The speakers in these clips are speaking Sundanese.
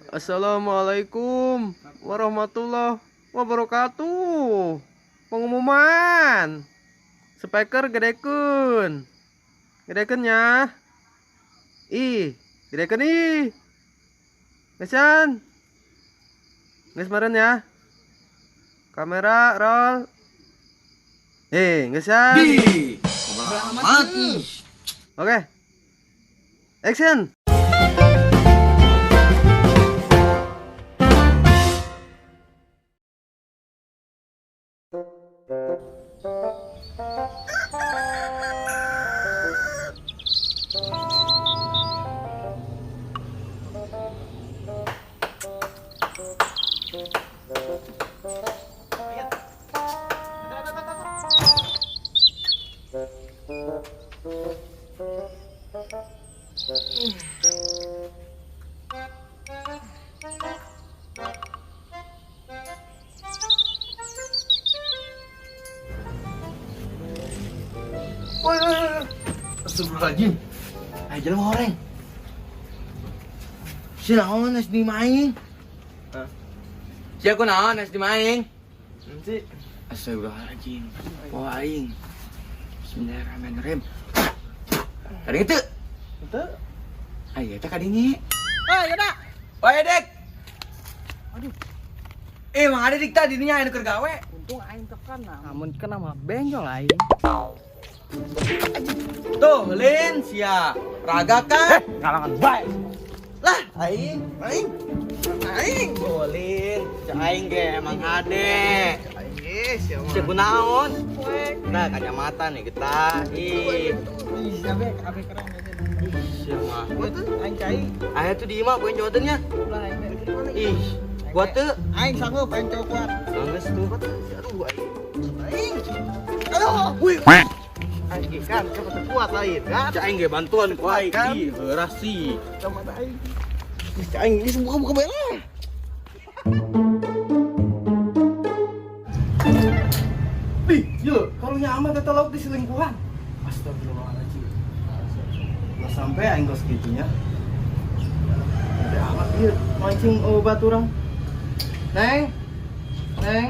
Assalamualaikum warahmatullahi wabarakatuh. Pengumuman. Speaker gedekeun. Gedekeun nya. Ih, gedekeun ih. Geus. Geus meureun ya. Kamera roll. Eh, geus. Di. Amat. Oke. Action. Woi, woi, woi. Astagfirullahaladzim. Ayo jalan horeng. Si naon es di maing? Si aku naon es di maing? Nanti. Astagfirullahaladzim. Oh aing. Bismillahirrahmanirrahim. Kadang itu. Itu. Ayo eta kadingi. Eh, yaudah. Woi, Dek. Aduh. Eh, mang ada dik tadi dinya anu keur gawe. Untung aing tekan nah. Amun kena mah benjol aing. Tuh, Lin, sia. Raga kan? Ngalangan bae. Lah, aing, aing. Aing, oh, Lin. Cek aing ge emang ade. Aing ge sia mah. Cek kunaon? Nah, kacamata nih kita. Ih, Ih, abe abe keren aja. ih, sia mah. Aing cai. Aya tuh di imah poin jodohnya. Ulah aing teh. Ih, gua tuh Aing sanggup aing cowok kuat. Geus tuh. Aduh, aing. Aing. Aduh. Wih, Aing ge kan siapa kuat lain kan? cek aing ge bantuan ku aing. Kan? Ih, heuras sih. Kacamata aing. Ih, aing geus buka-buka bae lah. Ih, yo, kalau amat eta lauk diselingkuhan. Astagfirullahaladzim. Lah sampai aing kos gitunya. Ada amat ieu mancing obat urang. Neng. Neng,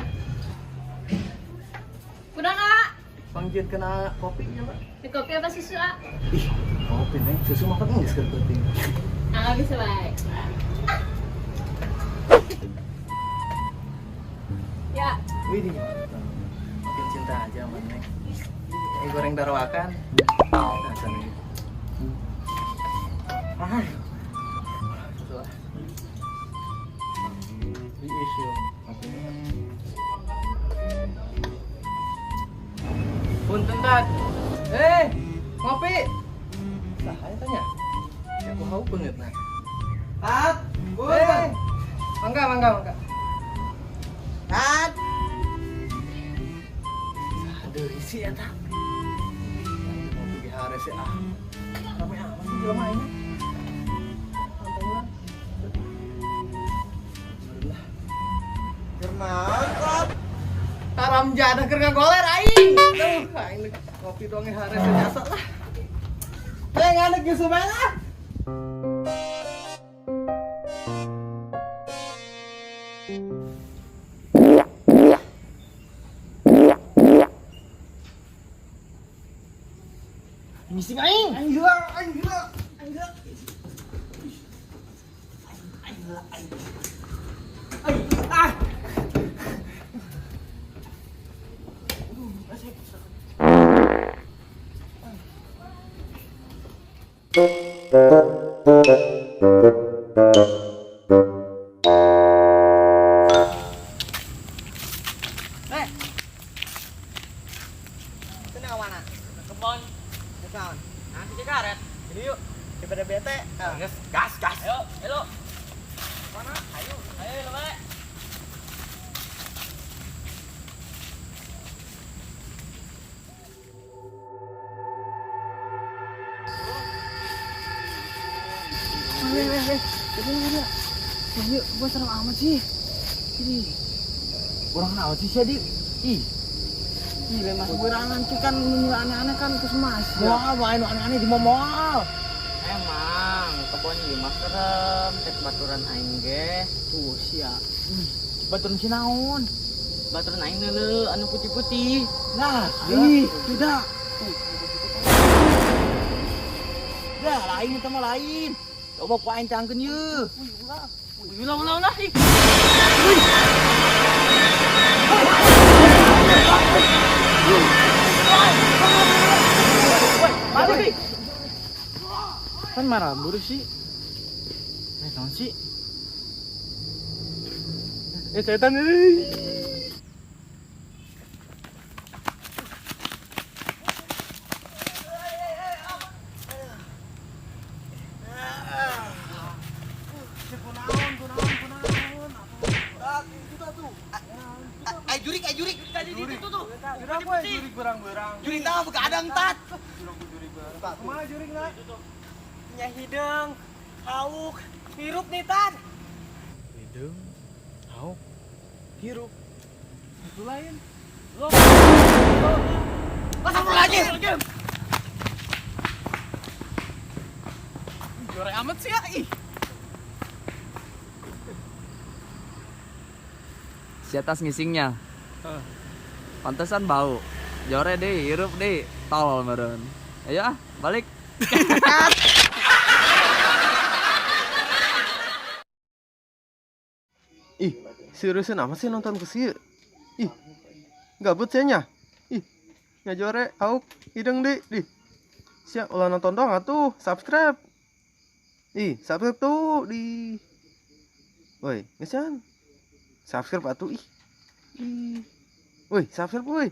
Udah kak, panggil kena kopi ya, Pak. di kopi apa susu ah? Ih, kopi Neng, susu makan geus keur penting. Ah bisa baik. Ya, Wih, makin cinta aja sama Neng. Eh, goreng darwakan. Nah, sana gitu. Ah. Susu ah. Ih, ih, Punten, Tat. Eh, ngopi. Saha eta nya? Ya aku hau beungeut nah. Tat, Eh, mangga, mangga, mangga. Tat. Aduh, isi eta. Ngopi di hare sih ah. Rame amat sih jelema ini. Santai lah. Lah. Kunaon, Tat? Taram jadah keur ngagoler aing. Duh, aing ngopi doang hare jasa lah. Eh, ngadeg geus bae lah. Misi aing. Aing gila, aing gila, aing gila. Aing gila, aing. Aing, ah. Eh. Sini mana? Kebon. Kesaon. Nah, si karet. Jadi yuk, daripada bete. Ah. Gas, gas, gas. Ayo, ayo. Mana? Ayo, ayo, lo balik. Yuk, gua serem amat sih. Ini, Kurang naon sih sia, Di? Ih, ih, lemah berangan tuh kan nunggu aneh-aneh kan terus mas. moal moal anu aneh-aneh di moal. Emang Kebon ieu mah serem, cek baturan aing ge. Tuh sia. Baturan si naon? Baturan aing neuleu anu putih-putih. Nah, Ih, tidak. Dah, lain eta mah lain. Coba ku aing tangkeun ieu. Ulah ulah ulah ih. Balik. Kan marabur sih. Eh, naon sih? Eh, setan euy. Ay jurik, ay jurik. Jurik. Jurik apa jurik berang-berang. Jurik tah begadang tat. Kumaha jurik na? Nya hideung, hauk, hirup nih tan. Hideung, hauk, hirup. Itu lain. Astagfirullahaladzim. Jorek amat sih ya, ih. Si atas ngisingnya. Pantesan bau. Jore deh, hirup deh, tol meren. Ayo ah, balik. Ih, seriusan amat sih nonton ke sih. Ih, gabut sih nya. Ih, ngajore, hauk, hidung deh, di. Siap, ulah nonton dong atuh, subscribe. Ih, subscribe tuh di. Woi, ngesan. Subscribe atuh ih. Ih. Woi, subscribe woi.